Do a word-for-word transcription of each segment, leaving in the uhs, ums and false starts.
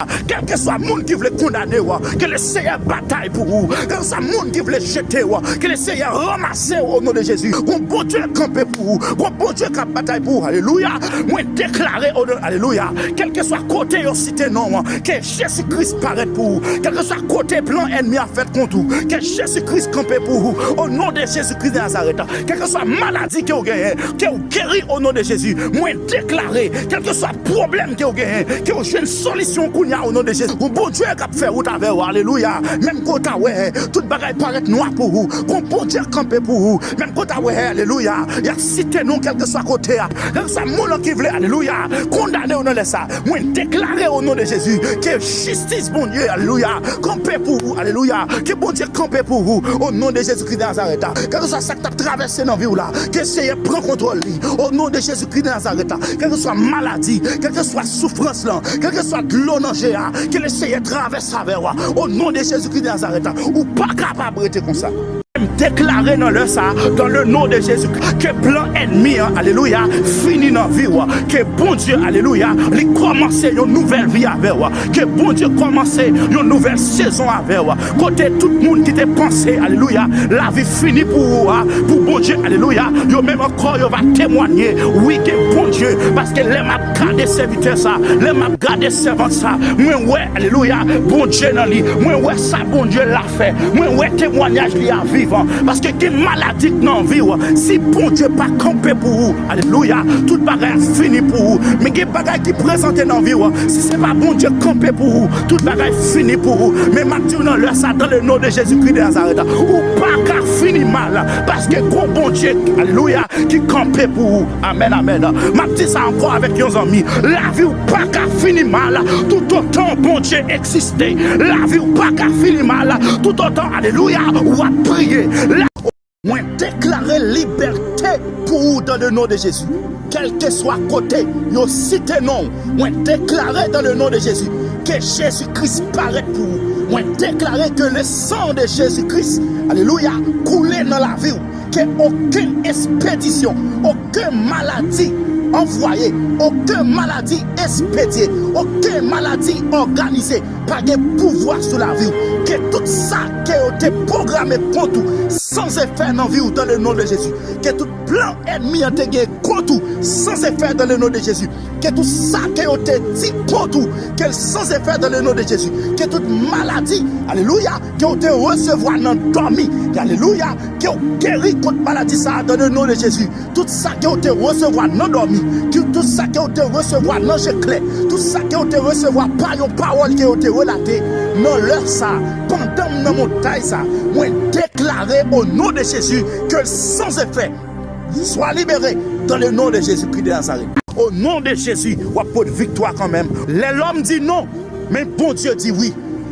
Kèlkeswa moun ki vle kondane w, ke Lesenyè batay pou ou. Kèlkeswa moun ki vle jete w, ke Lesenyè ranmase w o non de Jezi. Gon Bondye kanpe pou ou. Gon Bondye k ap batay pou ou. Alelouya. Mwen deklare o non, alelouya. Kèlkeswa kote yo site non w, ke Jezi Kris parèt pou ou. Kèlkeswa kote plan ènmi a fèt kont ou, ke Jezi Kris kanpe pou ou. O non de Jezi Kris de Nazarèt. Kèlkeswa maladi ke w genyen, ke w geri o non de Jezi. Mwen deklare, kèlkeswa pwoblèm ke w genyen, ke w jwenn solisyon kounye a o non de Jezi. Gon Bondye k ap fè wout avè w, alelouya. Menm ke w ta wè tout bagay parèt nwa pou ou, gon Bondye kanpe pou ou. Menm ke w ta wè, alelouya, y ap site non kèlkeswa kote a, kèlkeswa moun ki vle, alelouya, kondane w nan lè sa. Mwen deklare o non de Jezi ke jistis Bondye, alelouya, kanpe pou ou, alelouya. Ke Bondye kanpe pou ou, o non de Jezi Kris de Nazarèt. Kèlkeswa sa k t ap travèse nan vi w la, ke Senyè pran kontwòl li. O non de Jezi Kris de Nazarèt, kèlkeswa maladi, kèlkeswa soufrans lan, kèlkeswa dlo nan je a, ke Lesenyè travèse avè w. O non de Jezi Kris de Nazarèt, ou pa kapab rete konsa. M deklare nan lè sa, dans le nom de Jésus, ke plan ènmi an, alelouya, fini nan vi w. Ke Bondye, alelouya, li kòmanse yon nouvèl vi avè w. Ke Bondye kòmanse yon nouvèl sezon avè w. Kote tout moun ki te panse, alelouya, lavi fini pou ou a, pou Bondye, alelouya, yo menm ankò yo va temwanye, wi, gen Bondye, paske lè m ap gade sèvitè sa, lè m ap gade sèvant sa, mwen wè, alelouya, Bondye nan li, mwen wè sa Bondye la fè, mwen wè temwanyaj li a vivan, paske gen maladi k nan vi w, si Bondye pa kanpe pou ou, alelouya, tout bagay ap fini pou ou, men gen bagay ki prezante nan vi w, si se pa Bondye kanpe pou ou, tout bagay fini pou ou. Men m ap di w nan lè sa, dans le nom de Jésus-Christ de Nazareth, ou pa ka fini mal, paske gon Bondye, alelouya, ki kanpe pou ou. Amèn, amèn. M ap di sa ankò avèk yon zanmi, lavi w pa ka fini mal, toutotan Bondye egziste. Lavi w pa ka fini mal, toutotan, alelouya, w ap priye. La Mwen deklare libète pou ou dans le nom de Jésus. Kèlkeswa kote yo site non w, mwen deklare dans le nom de Jésus ke Jezi Kris parèt pou ou. Mwen deklare ke le sang de Jésus-Christ, alelouya, koule nan lavi w. Ke okenn espedisyon, okenn maladi anvwaye, okenn maladi espedye, okenn maladi òganize pa gen pouvwa sou lavi w. Ke tout sa ke yo te pwograme kont ou san efè nan vi w dans le nom de Jésus. Ke tout plan ènmi an te gen kont ou san efè dans le nom de Jésus. Ke tout sa ke yo te di kont ou, ke l san efè dans le nom de Jésus. Ke tout maladi, alelouya, ke w te resevwa nan dòmi, alelouya, ke w geri kont maladi sa a dans le nom de Jésus. Tout sa ke w te resevwa nan dòmi, ki, tout sa ke w te resevwa nan je klè, tout sa ke w te resevwa pa yon pawòl ke yo te relate nan lè sa a, pandan m nan montay sa a, mwen deklare o non de Jezi ke l san efè. Swa libere dans le nom de Jésus-Christ de Nazareth. O non de Jezi, w ap pot viktwa kanmenm. Lè lòm di non, men Bondye di wi.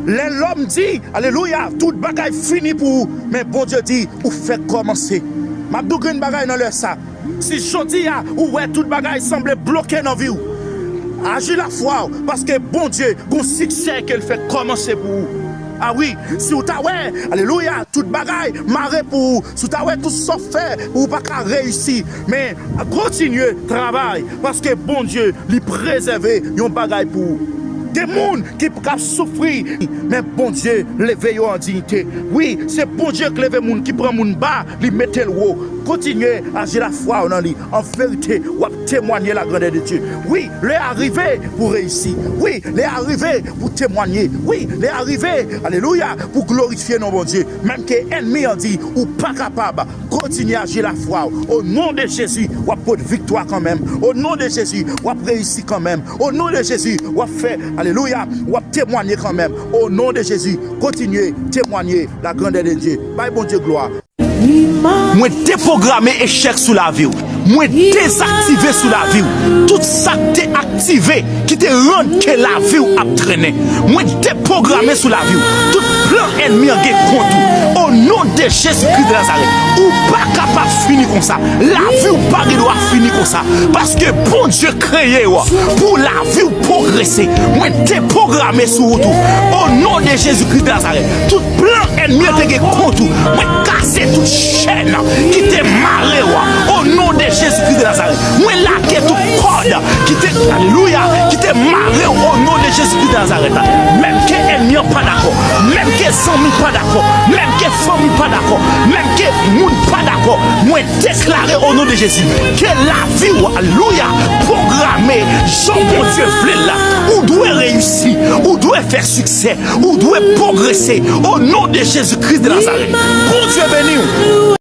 Lè lòm di, alelouya, tout bagay fini pou ou, men Bondye di, ou fèk kòmanse. M ap di w grenn bagay nan lè sa. Si jodi a, ou wè tout bagay sanble bloke nan vi w, aji lafwa w, paske Bondye gon siksè ke l fèk kòmanse pou ou. A wi, si w ta wè, alelouya, tout bagay mare pou ou, si w ta wè tout sa w fè, ou pa ka reyisi, men kontinye travay, paske Bondye, li prezève yon bagay pou ou. Gen moun ki p-, k ap soufri, men Bondye leve yo an diyite. Wi, se Bondye k leve moun, ki pran moun ba, li mete l wo. Kontinye aji lafwa w nan li. An verite, w ap temwanye la grandeur de Dieu. Wi, lè a rive pou reyisi. Wi, lè a rive pou temwanye. Wi, lè a rive, alelouya, pou glorifye non Bondye. Menm ke ènmi an di, ou pa kapab. Kontinye aji lafwa w. O non de Jezi, w ap pot viktwa kanmenm. O non de Jezi, w ap reyisi kanmenm. O non de Jezi, w ap fè, alelouya, w ap temwanye kanmenm. O non de Jezi, kontinye temwanye la grandeur de Dieu. Bay Bondye glwa. Mwen depwograme echèk sou lavi w. Mwen dezaktive sou lavi w tout sa k te aktive ki te rann ke lavi w ap trennen. Mwen depwograme sou lavi w tout plan ènmi an gen kont ou. O non de Jezi Kris de Nazarèt, ou pa kapab fini konsa. Lavi w pa gen dwa fini konsa. Paske Bondye kreye w pou lavi w pwogrese. Mwen depwograme sou wout ou. O non de Jezi Kris de Nazarèt, tout plan ènmi an te gen kont ou, mwen kase tout chèn ki te mare w. O non de Jezi Kris de Nazarèt, mwen lage tout kòd ki te, alelouya, ki te mare w o non de Jezi Kris de Nazarèt. Menm ke ènmi an pa dakò, menm ke zanmi pa dakò, menm ke fanmi pa dakò, menm ke moun pa dakò, mwen deklare o non de Jezi ke lavi w, alelouya, pwograme jan Bondye vle l la. Ou dwe reyisi, ou dwe fè siksè, ou dwe pwogrese o non de Jezi Kris de Nazarèt. Bondye beni w.